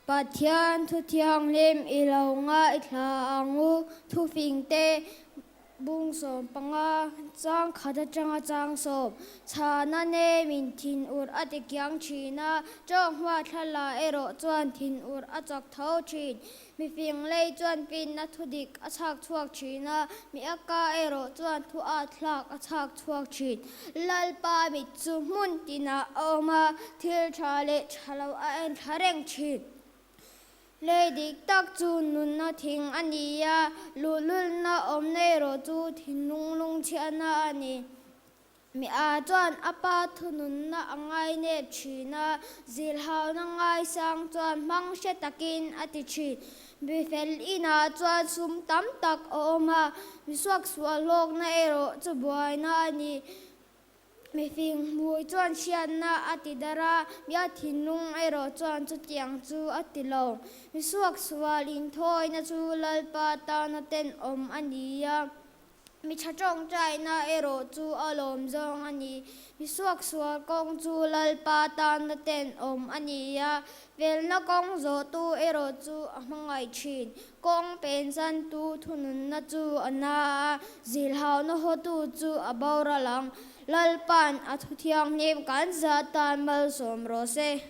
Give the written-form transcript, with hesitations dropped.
Pathian thu thianghlim i lo ngaithla ang u, thufingte Bung 15, chang khat atanga chang sawm, chhana nemin thinur a ti kiang thin a, tawng hma thlala erawh chuan thinur a chak tho thin. Mifing lei chuan pinna thu dik a chhak chhuak thin a, mi a ka erawh chuan thu at thlak a chhak chhuak thin. Lalpa mit chu hmun tinah a awm a, thil tha leh tha lo a en thla reng thin. Lei dik tak chu nunna thing a ni a, luhlulna awmna erawh chu thinlung lungchhiatna a ni. Mi a chuan a pa thununna a ngainep thin a, zilhauna ngaisang chuan hmang hre takin a ti thin. Mi fel inah chuan sum tam tak a awm a, mi suaksual hlawkna erawh chu buaina a ni. Mifing hmui chuan hriatna a ti darh a, mi a thinlung erawh chuan chutiang chu a ti lo. Mi suaksual inthawina chu Lalpa tana tenawm a ni a, mi tha tawngtaina erawh chu a lawm zawng a ni. Mi suaksual kawng chu Lalpa tana tenawm a ni a, felna kawng zawhtu erawh chu a hmangaih thin. Kawng pensantu thununna chu a na a, zilhauna hawtu chu a boral ang. Lalpa'n a thuthianghlim kan zah tan malsawm rawh se.